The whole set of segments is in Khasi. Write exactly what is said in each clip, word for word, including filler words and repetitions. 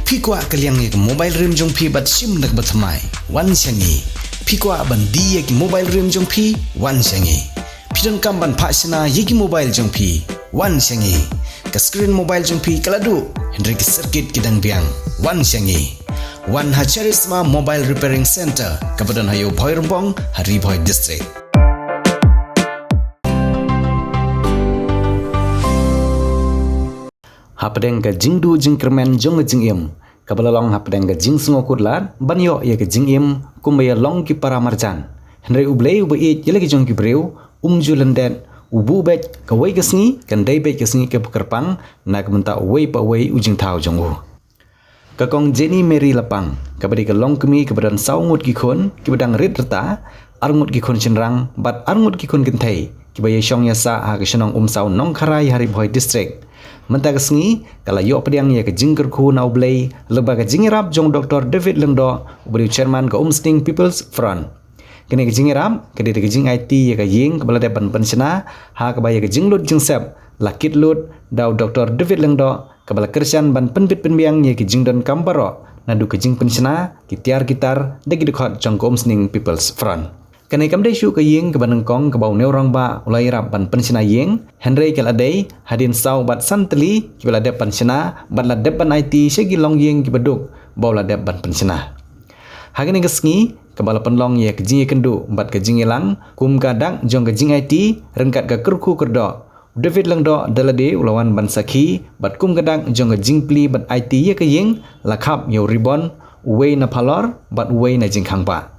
Phi kwah ka liang ïa ka mobile rim jong phi bad shim na kaba thymmai? Wan sha ngi. Phi kwah ban die ïa ki mobile rim jong phi? Wan sha ngi. Phi donkam ban phah shna ïa ki mobile jong phi? Wan sha ngi. Ka screen mobile jong phi ka la duh, hynrei ki circuit ki dang biang. Wan sha ngi. Wan ha Charisma Mobile Repairing Center, kaba don ha Ïewbhoi Rymbong, ha Ri Bhoi District. Hapdeng ka jingduh jingkyrmen jong ka jingim, kaba la long hapdeng ka jingsngewkhuslai ban ïoh ïa ka jingim kumba ïa long ki para marjan. Hynrei U Blei uba ïeit ïa la ki jong ki briew, um ju lyndet, u buh beit kawei ka sngi, kan dei beit ka sngi kaba kyrpang na ka bynta uwei pa uwei u jingthaw jong u. Ka Kong Jenny Mary Lapang, kaba dei ka longkmie kaba don saw ngut ki khun kiba dang rit rta, ar ngut ki khun shynrang bad ar ngut ki khun kynthei, kiba ïashong ïasah ha ka shnong Umsaw Nongkharai ha Ri Bhoi District. Mynta ka sngi ka la ïoh pdiang ïa ka jingkyrkhu na U Blei lyngba ka jingïarap jong Doktor David Lyngdoh, uba dei u chairman ka Umsning People's Front. Kane ka jingïarap ka dei da ka jingaiti ïa ka ïing kaba la dep ban pynshna, ha kaba ïa ka jinglut jingsep la kit lut da u Doktor David Lyngdoh, kaba la kyrshan ban pynbit pynbiang ïa ki jingdonkam baroh, naduh ka jingpynshna ki tiar ki tar da ki dkhot jong ka Umsning People's Front. Kane kam dei shuh ka ïing kaba nyngkong kaba une u rangbah u la ïarap ban pynshna ïing, hynrei ka la dei hadien saw bad san tylli kiba la dep ban shna bad la dep ban aiti sha ki longïing kiba duk ba u la dep ban pynshna. Ha kane ka sngi kaba la pynlong ïa ka jingïakynduh bad ka jingïalang kum ka dak jong ka jingaiti ryngkat ka kyrkhu kyrdoh, u David Lyngdoh da lade u la wan ban sakhi bad kum ka dak jong ka jingplie bad aiti ïa ka ïing la khap ïa u ribon, uwei na phalor bad uwei na jingkhang bah.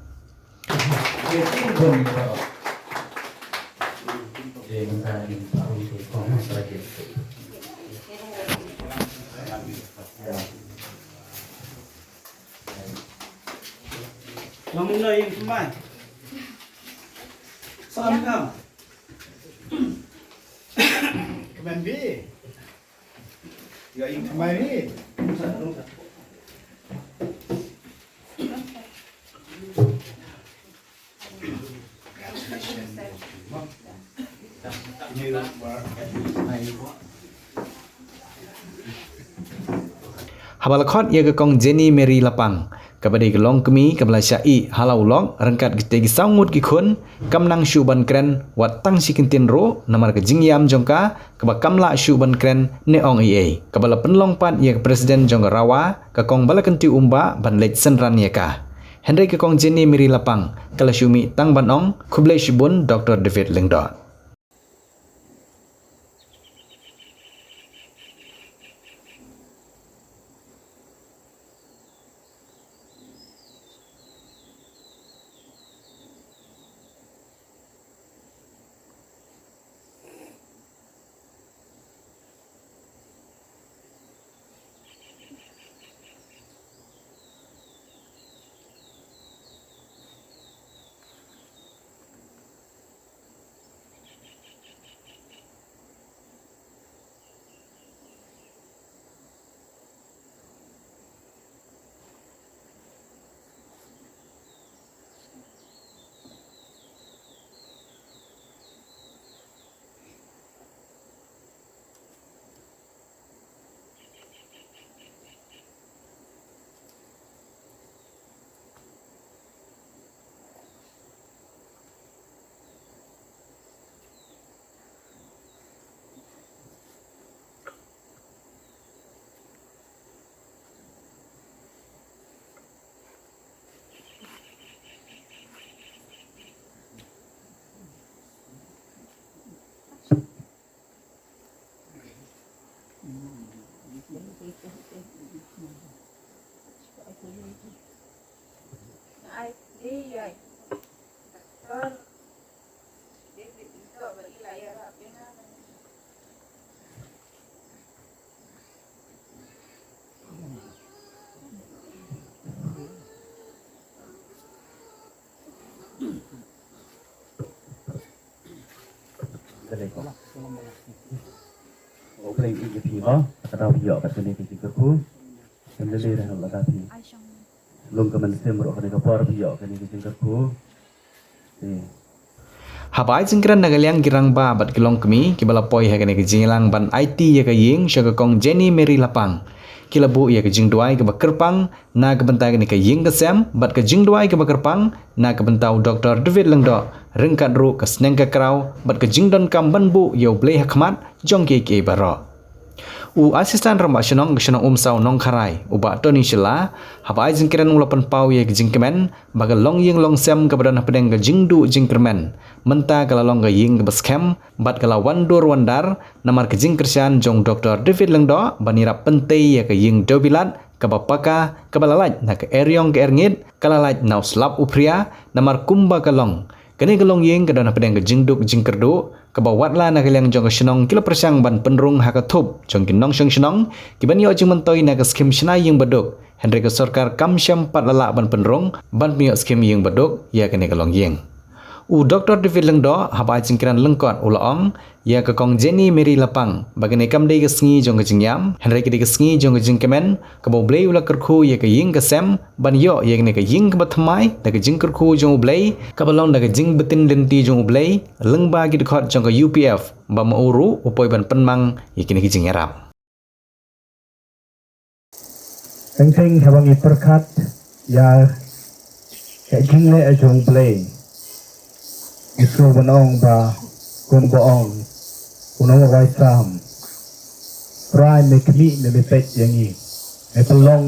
Haba la khot ïa ka Kong Jenny Mary Lapang, kaba dei ka longkmie kaba la shah ïeh ha la u lok ryngkat kitei ki saw ngut ki khun, kam nang shuh ban kren wat tang shi kyntien ruh namar ka jingïam jong ka kaba kam lah shuh ban kren ne ong ei ei. Kaba la pynlong pat ïa ka president jong ka RAWA, ka Kong Balakyntiew Umbah ban leit synran ïa ka. Hynrei ka Kong Jenny Mary Lapang ka la shu mih tang ban ong, khublei shibun Doktor David Lyngdoh. Lung ka mynsiem ruh kane ka por phi ïoh kane ka jingkyrkhu. Haba ai jingkren na ka liang ki rangbah bad ki longkmie kiba la poi ha kane ka jingïalang ban aiti ïa ka ïing sha ka Kong Jenny Mary Lapang, Ki la buh ïa ka jingduwai kaba kyrpang na ka bynta kane ka ïing ka sem bad ka jingduwai kaba kyrpang na ka bynta u Doktor David Lyngdoh, ryngkat ruh ka sneng ka kraw bad ka jingdonkam ban buh ïa U Blei ha khmat jong kiei kiei baroh. U Assistant Rangbah Shnong ka shnong Umsaw Nongkharai, u Bah Tony Shylla, haba ai jingkren u la pynpaw ïa ka jingkmen ba ka longïing longsem kaba don hapdeng ka jingduh jingkyrmen mynta ka la long ka ïing kaba skhem bad ka la wan dur wan dar namar ka jingkyrshan jong Doktor David Lyngdoh ban ïarap pyntei ïa ka ïing dewbilat kaba paka, kaba la lait na ka eriong ka erngit, ka la lait na u slap u phria. Namar kumba ka long, kane ka longïing ka don hapdeng ka jingduk jingkyrduh kaba watla na ka liang jong ka shnong ki la pyrshang ban pynrung ha ka thup jong ki nongshong shnong ki ban ïoh jingmyntoi na ka skhim shna ïing baduk, hynrei ka sorkar kam shym pat la lah ban pynrung ban pynïoh skhim ïing baduk ïa kane ka longïing. U Doktor David Lyngdoh haba ai jingkren lyngkot u la ong ïa ka Kong Jenny Mary Lapang ba kane kam dei ka sngi jong ka jingïam, hynrei ka dei ka sngi jong ka jingkmen kaba U Blei u la kyrkhu ïa ka ïing ka sem ban ïoh ïa kane ka ïing kaba thymmai da ka jingkyrkhu jong U Blei, kaba long da ka jingbtin lynti jong U Blei lyngba ki dkhot jong ka U P F ba ma u ruh u poi ban pynmang ïa kine ki jingïarap. Teng teng haba ngi pyrkhat ïa ka jingleh jong U Blei, ngi sngewbha ban ong ba kumba ong u nongrwai Salm, Trai me khmih, me peit ïa ngi, me pynlong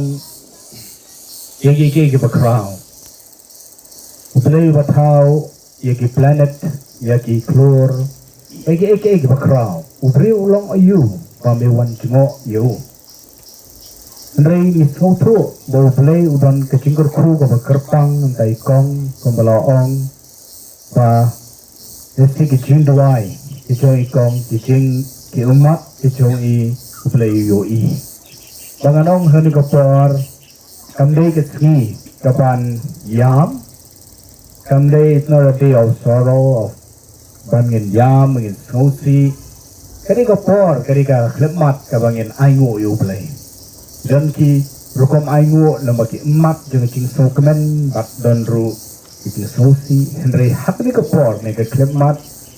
ïa kiei kiei kiba khraw. U Blei uba thaw ïa ki planet, ïa ki khlur, ïa kiei kiei kiba khraw. U briew u long aïu ba me wan jngoh ïa u? Hynrei ngi sngewthuh ba U Blei u don ka jingkyrkhu kaba kyrpang, hynrei kong, kumba la ong ba lehse ki jingduwai ki jong i kong, ki jing, ki ummat ki jong i, U Blei u ïohi. Ba ngan ong ha kane ka por, kam dei ka sngi kaban ïam, kam dei, it's not a day of sorrow, of ban ngin ïam, ngin sngewsih. Ka dei ka por, ka dei ka khyllipmat kaba ngin ainguh ïa U Blei. Don ki rukom ainguh namar ki ummat jong ka jingsngewkmen bad don ruh ki jingsngewsih. Hynrei ha kane ka por ne ka khyllipmat,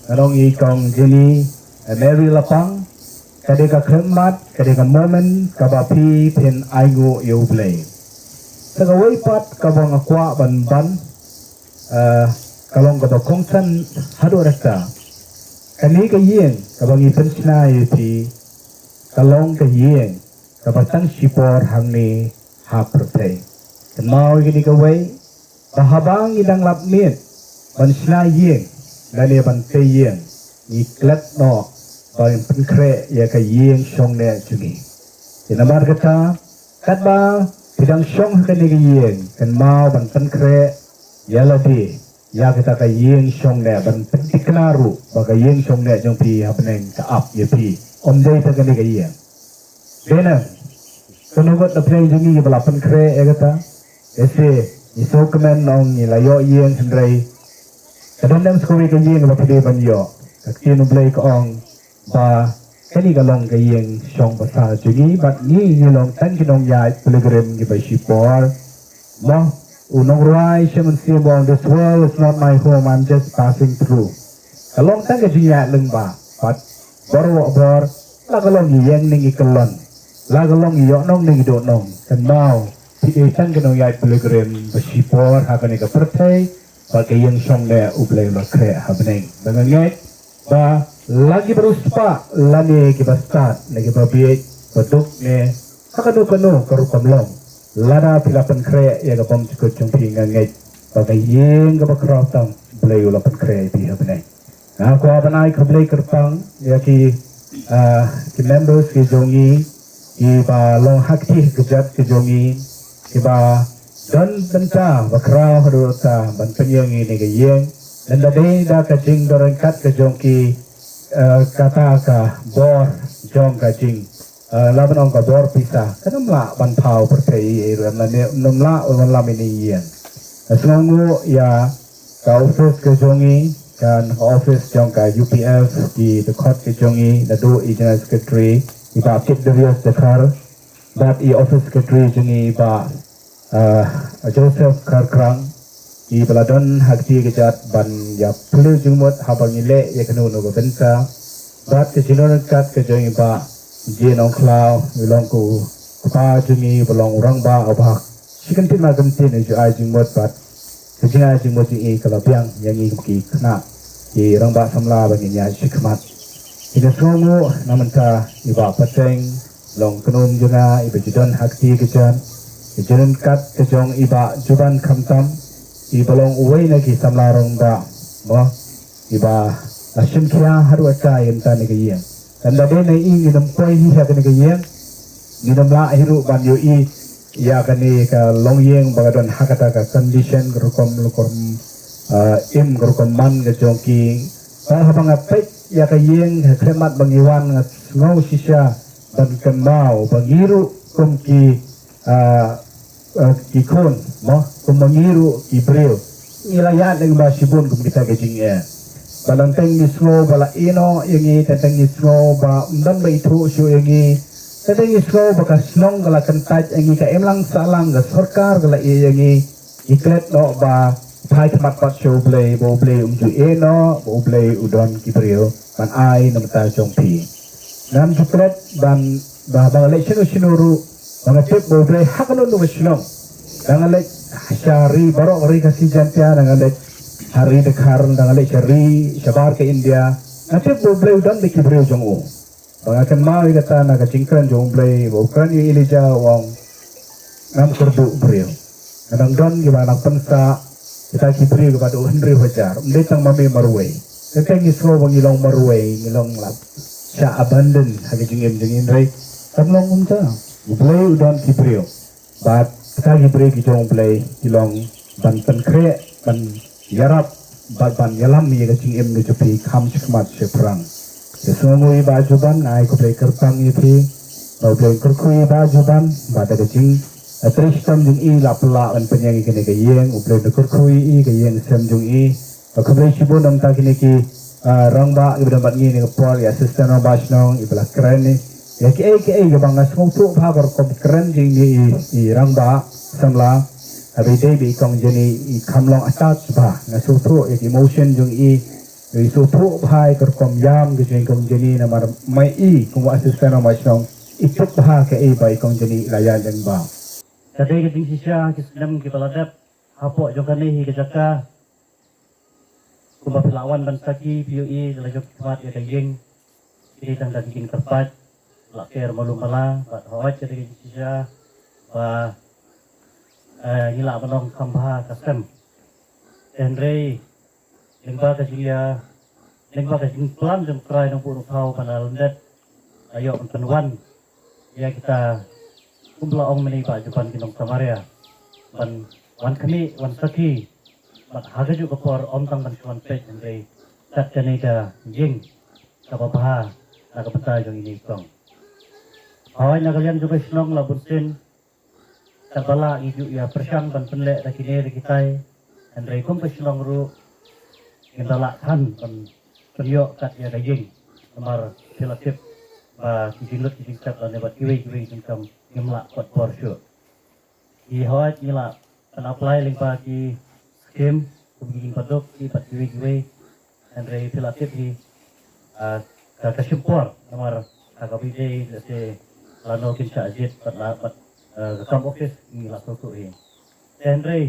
ngan ong ïa i kong Jenny, eh, Mary Lapang, ka dei ka khyllipmat, ka dei ka moment kaba phi phin ainguh ïa U Blei. Sa kawei pat kaba nga kwah ban ban, eh, ka long kaba kongsan haduh katta. Kane ka ïing kaba ngi pynshna ïa phi, ka long ka ïing kaba tang shipor hangne ha pyrthei. Kynmaw ïa kane kawei, ba haba ngi dang lap miet ban shna ïing lane ban tei ïing, ngi klet noh ban pynkhreh ïa ka ïing shongneh jong ngi. Te namar kata, katba phi dang shong ha kane ka ïing, kynmaw ban pynkhreh ïa lade ïa kata ka ïing shongneh, ban pynthikna ruh ba ka ïing shongneh jong phi ha bneng ka ap ïa phi, ym dei tang kane ka ïing. Dei na kano kano ka pyrthei jong ngi ba la pynkhreh ïa kata. Ese ngi sngewkmen, ong ngi la ïoh ïing, hynrei ka don dang sa kawei ka ïing ba phi dei ban ïoh. Ka ktien U Blei ka ong ba kane ka long ka ïing shong basa jong ngi, bad ngi ngi long tang ki nongïaid pilgrim kiba shipor. Mo, u nongrwai Shemon Sniawbhalang, "This world is not my home, I'm just passing through." Ka long tang ka jingïaid lyngba, bad baroh bor, la ka long ïeng ne ngi kyllon, la ka long ïohnong ne ngi duhnong, kynmaw phi dei tang ki nongïaid pilgrim ba shipor ha kane ka pyrthei, bad ka ïing shongneh U Blei u la khreh ha bneng. Ba nga ngeit ba la kiba riewspah lane kiba stad ne kiba bieit, ba duk ne ha kano kano ka rukom long, lada phi la pynkhreh ïa ka bymjukut jong phi, nga ngeit ba ka ïing kaba khraw tam U Blei u la pynkhreh ïa phi ha bneng. Nga kwah ban ai khublei kyrpang ïa ki, ah, ki members ki jong ngi, kiba long ha kti ha kjat ki jong ngi, kiba don bynta ba khraw haduh katta ban pynïeng ïa kane ka ïing. Lada dei da ka jingdon ryngkat ka jong ki, eh, kata ka bor jong ka jing, eh, lah ban ong ka bor pisa, kan ym lah ban pynpaw pyrthei ei ei ruh, lane ym lah ban lam ïa kane ka ïing. Nga sngewnguh ïa ka office ka jong ngi, kan ka office jong ka U P F, ki dkhot ki jong ngi, naduh i General Secretary i Bah Kit Darius Dkhar, bad i Office Secretary jong ngi Bah, ah, Joseph Kharkrang, kiba la don ha kti ha kjat ban ïa phylliew jingmut haba ngi leh ïa kano kano ka bynta. Bad ka jingdon ryngkat ka jong i Bah J. Nongkhlaw, i long ko u Kpa jong ngi ba long rangbah uba hok. Shi kyntien mar kyntien u ju ai jingmut bad ka jingai jingmut jong i ka la biang ïa ngi kum ki khynnah ki rangbah samla ba ngin ïaid shakhmat. Ïa ka sngewnguh na mynta i Bah Pateng Longknum jong nga, i ba ju don ha kti ka jan, i jingryngkat ka jong i Bah Juban khamtam, i ba long uwei na ki samla rangbah, mo, i ba la shim khia haduh katta ïa kane ka ïing. Tang da dei na i ngin ym poi hi ha kane ka ïing, ngin ym lah hi ruh ban ïohi ïa kane ka longïing ba ka don ha kata ka condition, ka rukom, ka rukom, ah, im, ka rukom man ka jong ki. Bad haba nga peit ïa ka ïing ha khlieh mat ba ngi wan, nga sngew shisha ban kynmaw ba ngi ruh kum ki, ah, ah, ki khun, mo, kum ba ngi ruh ki briew ngi la ïaid lyngba shibun kum kita ki jingeh. Ba teng teng ngi sngew ba la ïehnoh ïa ngi, teng teng ngi sngew ba ym don ba ithuh shuh ïa ngi, teng teng ngi sngew ba ka shnong ka la kyntait ïa ngi, ka imlang sahlang ka sorkar ka la ïeh ïa ngi. Ngi klet noh ba phai khmat pat sha U Blei, ba U Blei um ju ïehnoh, ba U Blei u don ki briew ban ai na bynta jong phi. Ngam ju klet ban, ba, ba nga leit shano shano ruh, ba nga tip ba U Blei ha kano kano ka shnong. Da nga leit sha ri baroh ka ri Khasi Jaiñtia, da nga leit ha ri Dkhar, da nga leit sha ri shabar ka India, nga tip ba U Blei u don da ki briew jong u. Ba nga kynmaw ïa kata na ka jingkren jong U Blei ba u kren ïa u Elijah, u ong, ngam kyrduh briew. Nga dang don kiba nang pynsah, kita ki briew kiba duh hynriew hajar. Ym dei tang ma me marwei. Teng teng ngi sngew ba ngi long marwei, ngi long lap shah abandon ha ka jingim jong ngi, hynrei kam long kumta. U Blei u don ki briew. Bad kita ki briew ki jong U Blei ki long ban pynkhreh, ban ïarap bad ban ïalam ïa ka jingim ka jong phi kham shakhmat shaphrang. Te sngewnguh i Bah Juban, nga ai khublei kyrpang ïa phi. Ba U Blei un kyrkhu i Bah Juban, ba da ka jingtrei shitom jong i la pynlah ban pynïeng ïa kane ka ïing, U Blei un kyrkhu ïa i, ka ïing sem jong i. Ba khublei shibun na bynta kine ki, ah, rangbah kiba don bad ngi ha kane ka por, ïa Assistant Rangbah Shnong, iba la kren ïa kiei kiei kiba nga sngewthuh bha ka rukom kren jong ine i, i rangbah samla. Haba i dei bad i Kong Jenny, i kham long attached bha. Nga sngewthuh ïa ki emotion jong i, i sngewthuh bha ïa ka rukom ïam ka jong i Kong Jenny, namar ma i kum u Assistant Rangbah Shnong i tip bha kaei ba i Kong Jenny i la ïaid lyngba. Ka dei ka jingshisha ki snem kiba la dep hapoh jong kane hi ka jaka. Kumba phi la wan ban sakhi, phi ïohi la jong ki khmat ïa ka ïing. Ki dei tang da ki ïing kyrpad, la ker malu mala, bad hooid ka dei ka jingshisha ba, eh, ngi lah ban ong kham bha ka sem. Te hynrei lyngba ka jingïa, lyngba ka jingplan jong U Trai Nongbuh Nongthaw ba la lyndet, la ïoh ban pynwan ïa kita kum ba la ong mynne i Bah Juban, ki nong Samaria, ban wan khmih, wan sakhi. Bad ha kajuh ka por ym tang ban shu wan peit, hynrei kat kane ka ïing kaba bha na ka bynta jong ine i kong. Hooid, na ka liang jong ka shnong la bunsien, katba lah ngi ju ïa pyrshang ban pynleh da kine da kitai, hynrei kum ka shnong ruh ngim da lah than ban pynïoh kat ïa ka ïing, namar phi la tip ba ki jinglut ki jingtep lane bad kiwei kiwei ki jingkam ngim lah kot bor shuh. Ngi hooid ngi lah ban apply lyngba ki skim kum ki jingpynduk ki bad kiwei kiwei. Hynrei phi la tip hi, ah, ka, ka shim por namar ha kaba ïadei lehse lano kin shah jied bad la, bad, ah, ka kam office ngi la sngewthuh hi. Te hynrei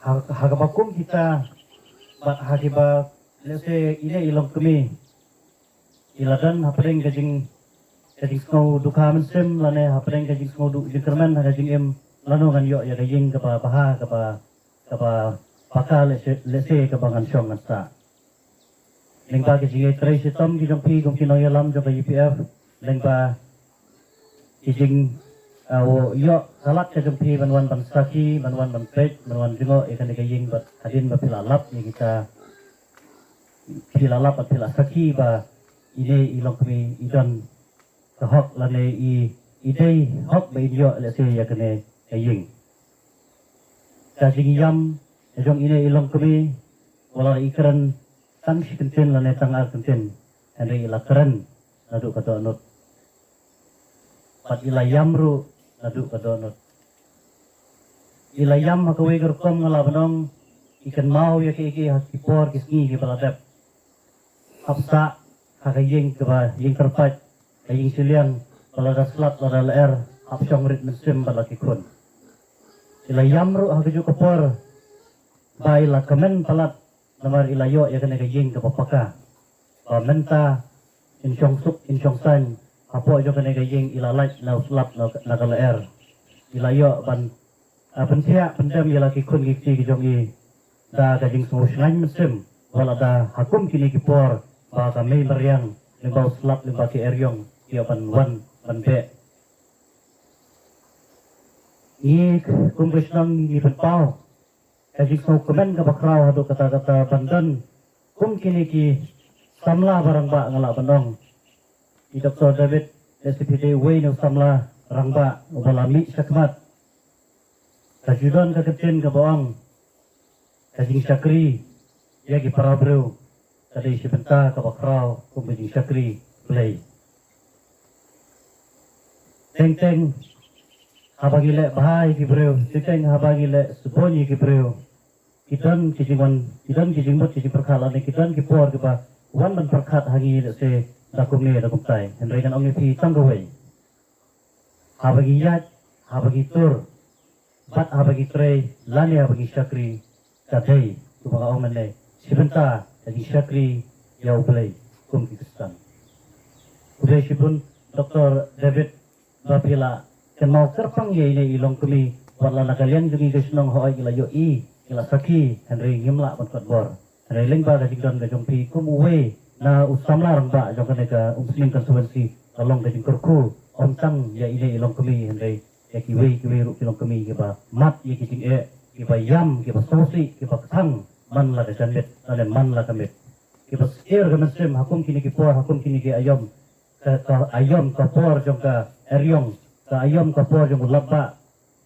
ha, ha kaba kum kita bad ha kiba lehse ine i longkmie i la don hapdeng ka jing, ka jingsngew dukha mynsiem lane hapdeng ka jingsngew duh jingkyrmen ha ka jingim, lano ngan ïoh ïa ka ïing kaba bha, kaba, kaba paka lehse, lehse kaba ngan shong ngan sah. Lyngba ki jingïatrei shitom ki jong phi kum ki nongïalam jong ka U P F, lyngba ki jing, ah, u ïoh salad ka jong phi ban wan ban sakhi, ban wan ban peit, ban wan jngoh ïa kane ka ïing bad hadien ba phi la lap ïa kita, phi la lap bad phi la sakhi ba ine i longkmie i don ka hok lane i, i dei hok ba in ïoh lehse ïa kane ka ïing. Ka jingïam ka jong ine i longkmie, wat la i kren tang shi kyntien lane tang ar kyntien, hynrei i la kren naduh ka dohnud. Bad i la ïam ruh naduh ka dohnud. I la ïam ha kawei ka rukom nga lah ban ong, i kynmaw ïa kiei kiei ha ki por ki sngi kiba la dep. Hap sah ha ka ïing kaba ïing kyrpad, ka ïing shiliang, ba lada slap lada lyer hap shong rit mynsiem bad la ki khun. I la ïam ruh ha kajuh ka por ba i la kmen palat namar i la ïoh ïa kane ka ïing kaba paka. Ba mynta in shong suk in shong saiñ hapoh jong kane ka ïing i la lait na u slap na, na ka lyer. I la ïoh ban, ah, pynthiah pyndem ïa la ki khun ki kti ki jong i da ka jingsngew shngaiñ mynsiem. Wat la da ha kum kine ki por ba ka mei mariang lyngba u slap lyngba ki eriong ki ïoh ban wan ban beh. Ngi kum ka shnong ngi pynpaw ka jingsngewkmen kaba khraw haduh katta katta ban don kum kine ki samla ba rangbah nga lah ban ong. I Doktor David, S P D, uwei na u samla rangbah uba la mih shakhmat. Ka ju don ka ktien kaba ong, ka jingshakri ïa ki para briew ka dei shi bynta kaba khraw kum ka jingshakri Blei. Teng teng haba ngi leh bha ïa ki briew, teng teng haba ngi leh sbun ïa ki briew, ki don ki jingwan, ki don ki jingmut ki jingpyrkhat lane ki don ki por kiba wan ban pyrkhat ha ngi lehse da kumne da kumtai. Hynrei ngan ong ïa phi tang kawei. Haba ngi ïaid, haba ngi tur, bad haba ngi trei lane haba ngi shakri, ka dei kumba nga ong mynne, shi bynta ka jingshakri ïa U Blei kum ki Khristan. Khublei shibun Doktor David ba phi la kynmaw kyrpang ïa ine i longkmie, wat la na ka liang jong ngi ka shnong hooid ngi la ïohi, ngi la sakhi, hynrei ngim lah ban kot bor. Hynrei lyngba ka jingdon ka jong phi kum uwei na u samla rangbah jong kane ka Umsning constituency, ka long ka jingkyrkhu ym tang ïa ine i longkmie hynrei ïa kiwei kiwei ruh ki longkmie kiba mad ïa ki jingeh, kiba ïam, kiba sngewsih, kiba kthang man la ka janmiet lane man la ka miet. Kiba syier ka mynsiem ha kum kine ki por, ha kum kine ki aïom, ka, ka aïom ka por jong ka eriong, ka aïom ka por jong u lapbah.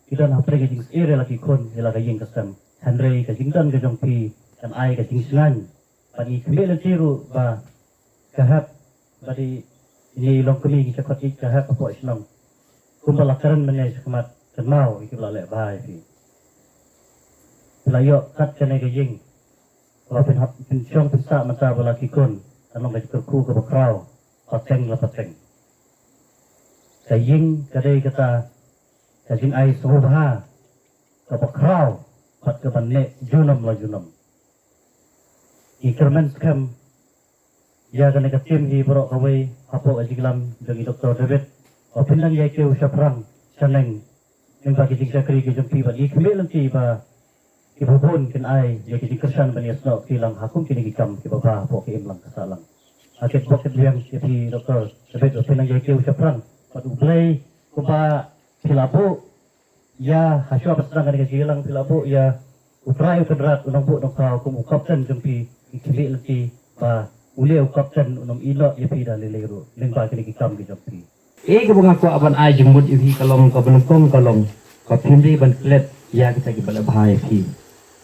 Ki don hapdeng ka jingsyier ïa la ki khun ïa la ka ïing ka sem. Hynrei ka jingdon ka jong phi kan ai ka jingshngaiñ. Bad ngi khmih lynti ruh ba ka hep, bad ine i longkmie ngi sa khot ïeit ka hep hapoh shnong. Kumba la kren mynne shakhmat, kynmaw ïa kiba la leh bha ïa phi. Phi la ïoh kat kane ka ïing. Kaba phin hap phin shong phin sah mynta ba la ki khun, kan long ka jingkyrkhu kaba khraw pateng la pateng. Ka ïing ka dei kata ka jingai sngewbha kaba khraw bad kaba neh junom la junom. Ngi kyrmen skhem ïa kane ka team hi baroh kawei hapoh ka jingïalam jong i Doktor David ba phin dang ïai kiew shaphrang shaneng lyngba ki jingshakri ki jong phi bad ngi khmih lynti ba kiba bun kin ai ïa ki jingkyrshan ban ïasnoh ki lang ha kum kine ki kam kiba bha hapoh ka imlang ka sahlang. Ha kit bok kit biang ïa phi Doktor David ba phin dang ïai kiew shaphrang bad U Blei kumba phi la buh ïa, ha shuwa ba sdang kane ka jingïalang phi la buh ïa U Trai U Kynrad U Nongbuh Nongthaw kum u kapten jong phi, ngi khmih lynti ba une u kapten un ym ïehnoh ïa phi da lei lei ruh lyngba kine ki kam ki jong phi. Kaei kaba nga kwah ban ai jingmut ïa phi ka long kaba nyngkong ka long ba phim dei ban klet ïa kita kiba leh bha ïa phi.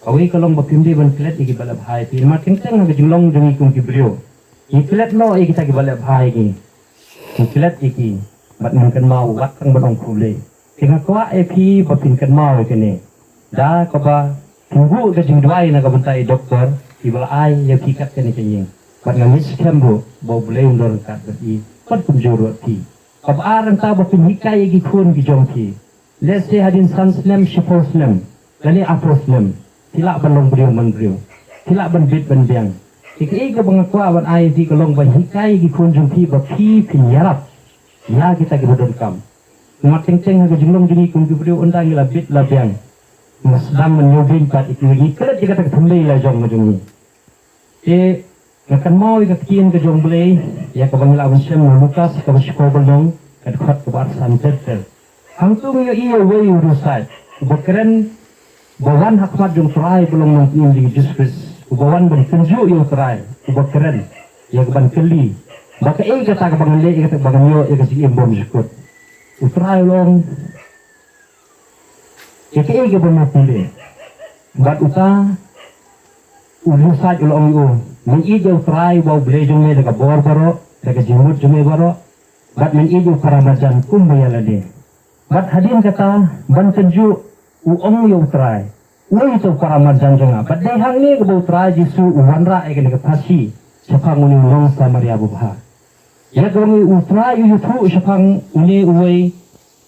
Kawei ka long ba phim dei ban klet ïa kiba leh bha ïa phi. Namar teng teng ha ka jinglong jong ngi kum ki briew, ngi klet noh ïa kita kiba leh bha ïa ngi. Ngi klet ïa ki bad ngan kynmaw wat tang ban ong khublei. Te nga kwah ïa phi ba phin kynmaw ïa kane da kaba phin buh ka jingduwai na ka bynta i doktor kiba la ai ïa phi kat kane ka ïing. Bad nga ngeit skhem ruh ba U Blei un don ryngkat bad i bad kumjuh ruh phi. Kaba ar, nangta ba phin hikai ïa ki khun ki jong phi. Lehse hadien san snem, shiphew snem, lane arphew snem, phi lah ban long briew man briew. Phi lah ban bit ban biang. Te kaei kaba nga kwah ban ai ïa phi ka long ba hikai ïa ki khun jong phi ba phi phin ïarap ïa kita kiba donkam. Namar teng teng ha ka jinglong jong ngi kum ki briew, ynda ngi la bit la biang, ngi sdang ban ñiewbeiñ pat ïa ki, ngi klet ïa kata ka thymmei la jong ka jong ngi. Te nga kynmaw ïa ka ktien ka jong U Blei ïa kaba ngi lah ban shem na Lukas kaba shiphew lynnong, ka dkhot kaba arphew san, ter ter. Hangto ngi ïohi ïa uwei u riewsaid uba kren, uba wan ha khmat jong U Trai uba long Nongpynim jong ngi Jisu Khrist, uba wan ban kynjuh ïa U Trai, uba kren ïa kaban kylli ba kaei kata kaba ngan leh ïa kata ba ngan ïoh ïa ka jingim bymjukut. U Trai u long, ïa kaei kaba me pule. Bad uta u riewsaid u la ong ïa u, men ïeit ïa U Trai uba U Blei jong me da ka bor baroh, da ka jingmut jong me baroh, bad men ïeit ïa u para marjan kumba ïa lade. Bad hadien kata ban kynjuh u ong ïa U Trai, uei uta u para marjan jong nga? Bad dei hangne kaba U Trai Jisu u wanrah ïa kane ka phasi shaphang une u nong Samaria babha. Ïa kaba ngi, U Trai u ïathuh shaphang une uwei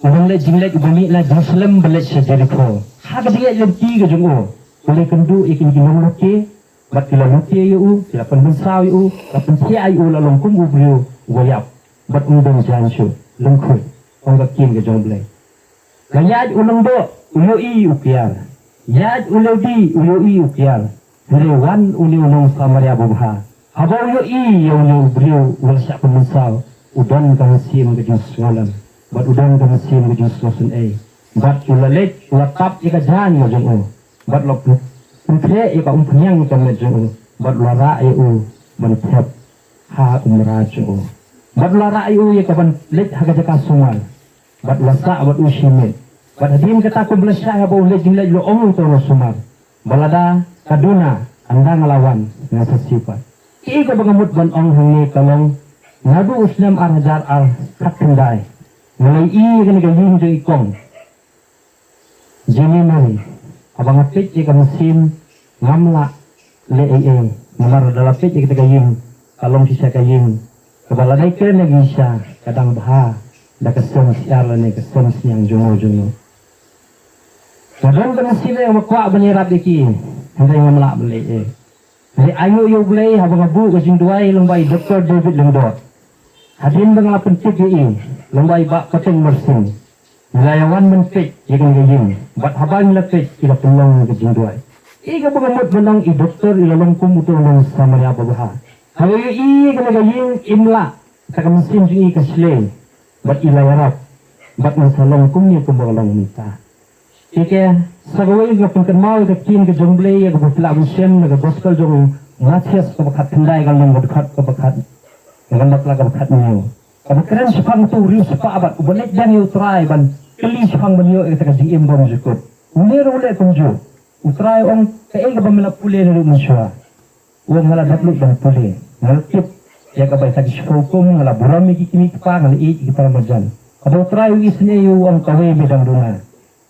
u nongleit jingleit uba mih na Jerusalem ban leit sha Jerikho. Ha ka jingïaid lynti ka jong u, u la ïakynduh ïa kine ki nonglute, bad ki la lute ïa u, ki la pynmynsaw ïa u, la pynthiah ïa u, la long kum u briew uba ïap, bad um don jaiñ shuh, lyngkhuid, ong ka ktien ka jong U Blei. Ka ïaid u lyngdoh, u ïohi u kiar. Ïaid u lewdi, u ïohi u kiar. Hynrei wan une u nong Samaria babha, haba u ïohi ïa une u briew uba la shah pynmynsaw, u don ka mynsiem ka jingsngewlem, bad u don ka mynsiem ka jingsngewsynei. Bad u la leit, u la tap ïa ka jaiñ ka jong u, bad u la pyn-, pynthiah ïa ka umphniang ka met jong u, bad u la rah ïa u ban thep ha u mrad jong u, bad u la rah ïa u ïa ka ban leit ha ka jaka sumar, bad u la sah bad u shimet. Bad hadien kata kumba la shai haba u leit jingleit, u la ong uta u nongsumar ba lada ka duna, ynda nga la wan, ngan sa siew pat. Kaei kaba nga mut ban ong hangne ka long, naduh u snem ar hajar ar khatkhyndai nga la ïohi ïa kane ka ïing jong i kong Jenny Mary. Haba nga peit ïa ka mynsiem, ngam lah leh ei ei. Namar lada la peit ïa kata ka ïing, ka long shisha ka ïing kaba lada i kren ïa ka shisha, ka dang bha da ka sem syiar lane ka sem sniang jong u jong u. Nga don ka mynsiem ba nga kwah ban ïarap ïa ki, hynrei ngam lah ban leh ei ei. Hynrei ainguh ïa U Blei, haba nga buh ka jingduwai lyngba i Doktor David Lyngdoh, hadien ba nga la pyntip ïa i lyngba i Bah Pateng Myrsing, ngi la ïa wan ban peit ïa kane ka ïing, bad haba ngi la peit, ki la pynlong ka jingduwai. Kaei kaba nga mut ban ong, i doktor i la long kum uta u nong Samaria babha. Haba u ïohi ïa kane ka ïing, im lah, kata ka mynsiem jong i ka shlei, bad i la ïarap, bad ngan sa long kumne kumba ka long mynta. Te, te, sa kawei nga pynkynmaw ïa ka ktien ka jong U Blei ïa kaba phi lah ban shem na ka gospel jong u Mathaios kaba khatkhyndai, ka lynnong kaba khat, kaba khat, ka lynnong kaba khathynñiew. Kaba kren shaphang uta u riewspah bad uba leit deng ïa U Trai ban kylli shaphang ban ïoh ïa kata ka jingim bymjukut. Une ruh u leh kumjuh. U Trai u ong, kaei kaba me la pule naduh mynshuwa? U ong, nga la dap lut ban pule, nga la tip ïa kaba ïa ki shiphew kum, nga la burom ïa ki kmie ki kpa, nga la ïeit ïa ki para marjan. Haba U Trai u isynei ïa u, u ong, kawei me dang duna.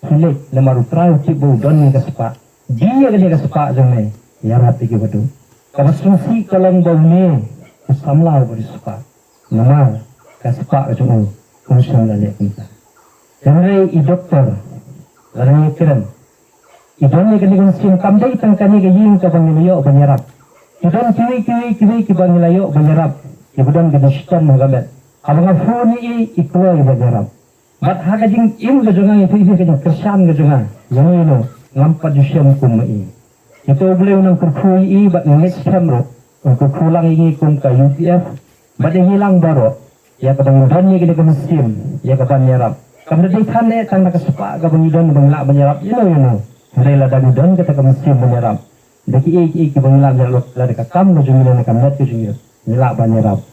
Khie leit, namar U Trai u tip ba u don ïa ka spah. Die ïa kane ka spah jong me ïarap ïa ki baduh. Kaba sngewsih ka long ba une u samla uba riewspah, namar ka spah ka jong u, um shym la leh kumta. Hynrei i doktor, lada ngi kren, i don ïa kane ka mynsiem, kam dei tang kane ka ïing kaba ngi la ïoh ban ïarap. I don kiwei kiwei kiwei kiba ngi la ïoh ban ïarap, kiba don ka jingshitom ha ka met. Haba nga phone ïa i, i kloi ban ïarap. Bad ha ka jingim ka jong nga, ïa ka jingkyrshan ka jong nga, ïa ngi, no, ngam pat ju shem kum ma i. Ïa uta U Blei u nang kyrkhu ïa i, bad nga ngeit skhem ruh un kyrkhu lang ïa ngi kum ka U P F, bad ïa ngi lang baroh, ïa kaba ngi don ïa kane ka mynsiem, ïa ka ban ïarap. Kam da dei than eh tang da ka spah kaba ngi don ba ngi lah ban ïarap ïano ïano. Hynrei lada ngi don kata ka mynsiem ban ïarap, da kiei kiei kiba ngi lah ban ïarap, lada ka kam ka jong ngi lane ka met ka jong ngi, ngi lah ban ïarap.